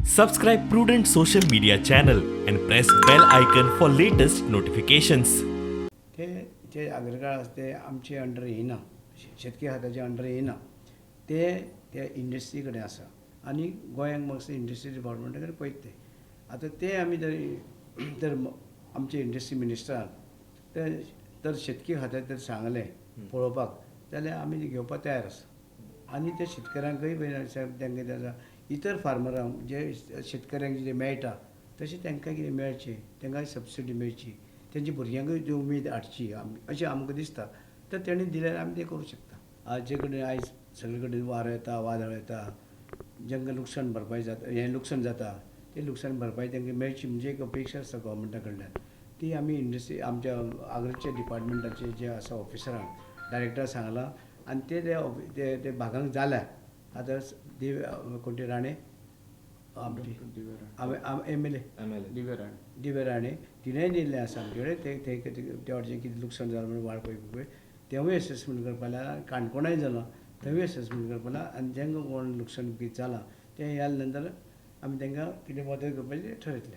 Subscribe Prudent social media channel and press bell icon for latest notifications. ते जे आग्रिकल्चर आसा ते आमचे अंडर येयना, शेतकी खात्याच्या अंडर येयना. ते त्या इंडस्ट्री कडेन आसा आनी गोंयांक मातशें इंडस्ट्री डिपार्टमेंटा कडेन पळयता ते. आतां ते आमी जर तर आमचे इंडस्ट्री मिनिस्टरान ते तर शेतकी खात्याक जर सांगलें पळोवपाक जाल्यार आमी घेवपाक तयार आसा. आनी त्या शेतकऱ्यांकय सायब तांकां कितें इतर फार्मरांक जे शेतकऱ्यांक कितें मेळटा तशें तांकां कितें मेळचें, तांकां सबसिडी मेळची, तेंच्या भुरग्यांकूय ती उमेद हाडची अशें आमकां दिसता. तर तेणी दिल्यार आमी तें करूं शकता. आज जे कडेन आयज सगळे कडेन वारो येता, वादळ येता, जांकां लुकसाण भरपाय जाता, हें लुकसाण जाता, तें लुकसाण भरपाय तांकां मेळची म्हणजे एक अपेक्षा आसता गोवोरमेंटा कडल्यान. ती आमी इंडस्ट्री आमच्या आग्रिकल्चर डिपार्टमेंटाचे जे आसा ऑफिसरांक डायरेक्टर सांगलां आनी ते ते ते भागांक जाल्या. आतां कोण ती राणे आमची एमएलए दिव्या राणे, तिणेंय दिल्लें आसा आमचे कडेन. ते ते वाटेचें कितें लुकसाण जालां म्हणून वाळपय बिळपय तेवूय एसेसमेंट करपा लागला. काणकोणाय जालां, थंयूय एसेसमेंट करपा लागला. आनी जांकां कोण लुकसाण कितें जालां तें ह्या नंतर आमी तांकां कितें मदत करपाचें ठरयतले.